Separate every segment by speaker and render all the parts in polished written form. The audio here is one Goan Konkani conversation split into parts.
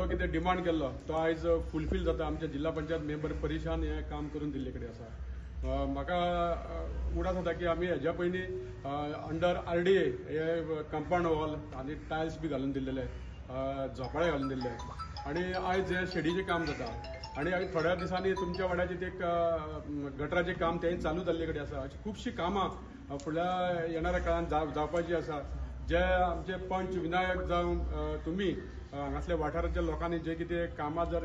Speaker 1: जो कितें डिमांड केल्लो तो आयज फुलफील जाता. आमच्या जिल्हा पंचायत मेंबर परेशान हें काम करून दिल्ले कडेन आसा. म्हाका उडास जाता की आमी हेज्या पयलीं अंडर RDA हे कंपाउंड वॉल आनी टायल्स बी घालून दिल्लेले, झोपाळे घालून दिल्ले आनी आयज हें शेडीचें काम जाता. आनी थोड्या दिसांनी तुमच्या वाड्याचें ते गटराचें काम तेंय चालू जाल्ले कडेन आसा. अशीं खुबशीं कामां फुडल्या येणाऱ्या काळांत जावपाची आसा. जे आमचे पंच विनायक जावं तुमी हांगासल्या वाठाराच्या लोकांनी जे कितें कामां जर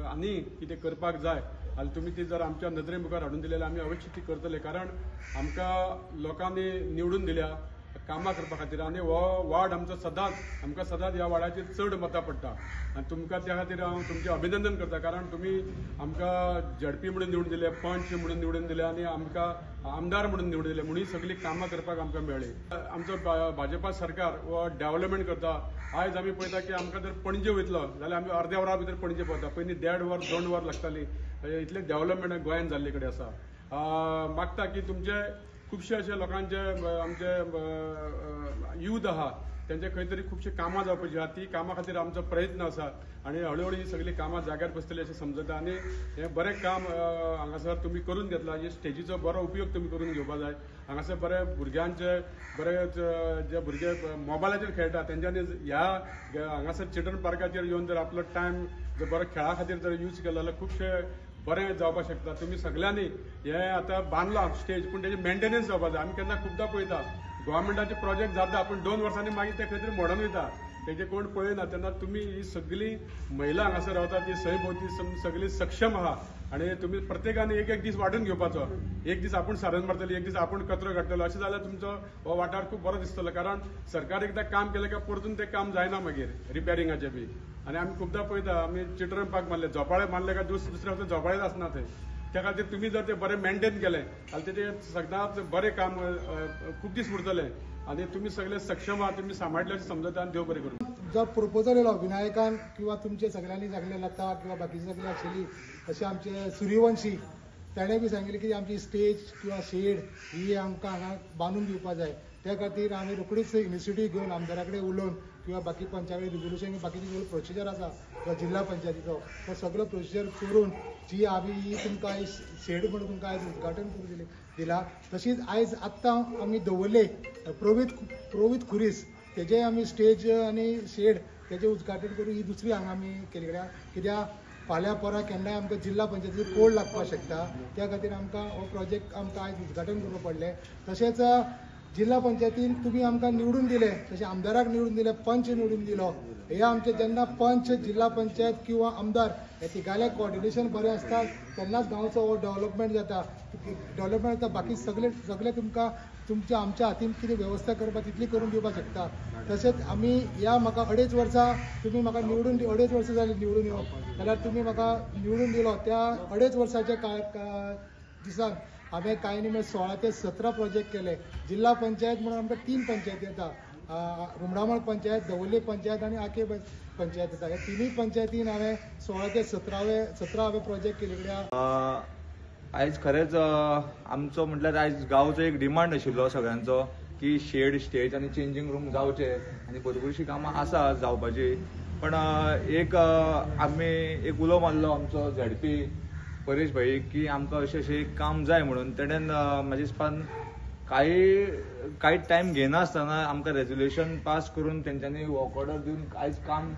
Speaker 1: आनी कितें करपाक जाय जाल्यार तुमी ती जर आमच्या नदरे मुखार हाडून दिली जाल्यार आमी अवश्य ती करतले. कारण आमकां लोकांनी निवडून दिल्या कामां करपा खातीर आनी हो वार्ड आमचो सदांच आमकां सदांच ह्या वार्डाचेर चड मतां पडटा आनी तुमकां त्या खातीर हांव तुमचें अभिनंदन करता. कारण तुमी आमकां झडपी म्हणून निवडून दिले, पंच म्हणून निवडून दिले आनी आमकां आमदार म्हणून निवडून दिले, म्हणून सगळीं कामां करपाक आमकां मेळ्ळी. आमचो भाजपा सरकार हो डेव्हलपमेंट करता. आयज आमी पळयता की आमकां जर पणजे वयतलो जाल्यार आमी अर्द्या वरा भितर पणजे पावता. पयलीं 1.5 वर 2 वर लागताली. इतलें डेव्हलपमेंट गोंयांत जाल्ले कडेन आसा. मागता की तुमचे खुबशे अशे लोकांचे आमचे यूथ आहा तेंचे खंय तरी खुबशीं कामां जावपाची आहा, ती कामां खातीर आमचो प्रयत्न आसा आनी हळुहळू ही सगळीं कामां जाग्यार बसतली अशें समजता. आनी हें बरें काम हांगासर तुमी करून घेतलां, हे स्टेजीचो बरो उपयोग तुमी करून घेवपा जाय. हांगासर बरे भुरग्यांचे बरे जे भुरगे मोबायलाचेर खेळटा तेंच्यांनी ह्या हांगासर चिल्ड्रन पार्काचेर येवन जर आपलो टायम जर बरो खेळा खातीर जर यूज केलो जाल्यार खुबशे बरें जावपाक शकता. तुमी सगळ्यांनी हें आतां बांदलां स्टेज, पूण तेजें मेंटेनन्स जावपाक जाय. आमी केन्ना खुबदां पळयता गव्हर्मेंटाचे प्रोजेक्ट जाता पूण 2 वर्सांनी मागीर ते खंय तरी मोडून वयता, तेजें कोण पळयना. तेन्ना तुमी ही सगळीं महिला हांगासर रावता ती सयभोवती सगळी सक्षम आहा आनी तुमी प्रत्येकान एक एक दीस वांटून घेवपाचो. एक दीस आपूण सारण मारतली, एक दीस आपूण कचरो काडटलो, अशें जाल्यार तुमचो हो वाठार खूब बरो दिसतलो. कारण सरकार एकदां काम केलें काय परतून तें काम जायना मागीर रिपेरिंगाचें बी. आनी आमी खुबदां पळयता आमी चिल्ड्रन पार्क मारले, झोपाळे मारले काय दुसऱ्या वर्सा झोपाळेच आसना थंय. त्या खातीर तुमी जर तें बरें मेंटेन केलें जाल्यार तेजें सगळ्यांत बरें काम खूब दीस उरतलें आनी तुमी सगळे सक्षम आहा, तुमी सांबाळटले अशें समजता आनी देव बरें करूं.
Speaker 2: जो प्रपोजल येयलो विनायकान किंवा तुमचे सगळ्यांनी सांगलें लता किंवा बाकीचे सगळे आशिल्ली, तशें आमचे सूर्यवंशी ताणें बी सांगिल्लें की आमची स्टेज किंवा शेड ही आमकां हांगा बांदून दिवपा जाय. त्या खातीर आमी रोखडीच इनिशिएटीव घेवन आमदारा कडेन उलोवन किंवा बाकी पंचा कडेन रिजोल्युशन बाकीचे सगळे प्रोसिजर आसा किंवा जिल्हा पंचायतीचो तो सगळो प्रोसिजर करून जी आमी ही तुमकां आयज शेड म्हणून तुमकां आयज उद्घाटन करून दिला. तशीच आयज आत्तां आमी दवरले प्रोवीत खुरीस तेजें आमी स्टेज आनी शेड तेजें उद्घाटन करून ही दुसरी हांगा आमी केल्ली कडेन. कित्याक फाल्यां परां केन्नाय आमकां जिल्हा पंचायतीचो कोड लागपाक शकता, त्या खातीर आमकां हो प्रोजेक्ट आमकां आयज उद्घाटन करपाक पडलें. तशेंच जिल्हा पंचायतीन तुमी आमकां निवडून दिले, तशें आमदाराक निवडून दिले, पंच निवडून दिलो. हे आमचे जेन्ना पंच, जिल्हा पंचायत किंवा आमदार हे तिगाले कॉर्डिनेशन बरें आसता तेन्नाच गांवचो हो डेव्हलपमेंट जाता. डेव्हलपमेंट जाता, बाकी सगळे सगळे तुमकां तुमच्या आमच्या हातीन कितें वेवस्था करपाक तितली करून दिवपाक शकता. तशेंच आमी ह्या म्हाका 2.5 वर्सां तुमी म्हाका निवडून 2.5 वर्सां जालीं निवडून येवन, जाल्यार तुमी म्हाका निवडून दिलो त्या 2.5 वर्साच्या काळ दिसान हांवें कांय न्ही म्हळ्यार 16 ते 17 प्रोजेक्ट केले. जिल्हा पंचायत म्हणून आमकां 3 पंचायती येता, रुमडामळ पंचायत, दवर्ले पंचायत आनी आके पंचायत येता. ह्या तिनूय पंचायतीन हांवें 16 ते 17 हांवें प्रोजेक्ट केले कडेन.
Speaker 3: आयज खरेंच आमचो म्हटल्यार आयज गांवचो एक डिमांड आशिल्लो सगळ्यांचो की शेड, स्टेज आनी चेंजींग रूम जावचे आनी भरपूरशीं कामां आसा जावपाची. पण एक आमी एक उलो मारलो आमचो झेडपी परेश भाई की आमकां अशें अशें एक काम जाय म्हणून. तेणेन म्हाज्या हिसपान कांय टायम घेनासतना आमकां रेजोल्युशन पास करून तेंच्यांनी वर्क ऑर्डर दिवन आयज काम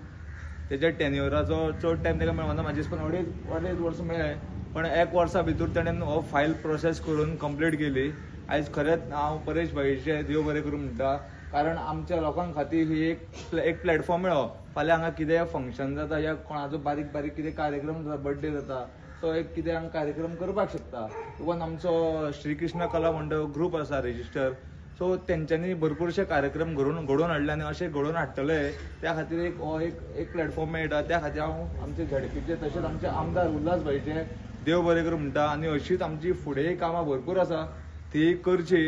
Speaker 3: तेच्या टेन्युअराचो चड टायम तेका मेळना. म्हाज्या हिसपान 2.5 वर्सां मेळ्ळें, पण 1 वर्सा भितर तेणेन हो फायल प्रोसेस करून कंप्लीट केली. आयज खरेंच हांव परेश भाईचें देव बरें करूं म्हणटा, कारण आमच्या लोकां खातीर ही एक प्लॅटफॉर्म मेळ्ळो. फाल्यां हांगा कितें फंक्शन जाता या कोणाचो बारीक बारीक कितें कार्यक्रम जाता, बर्थडे जाता, तो एक कितें हांगा कार्यक्रम करपाक शकता. इवन आमचो श्रीकृष्ण कला मंडळ ग्रूप आसा रेजिस्टर, सो तेंच्यांनी भरपूरशे कार्यक्रम घडोवन हाडले आनी अशे घडोवन हाडटले. त्या खातीर एक हो एक प्लॅटफॉर्म मेळटा. त्या खातीर हांव आमचे झेडपीचे तशेंच आमचे आमदार उल्हास भाईचे देव बरें करूं म्हणटा आनी अशीच आमची फुडें कामां भरपूर आसा ती करची.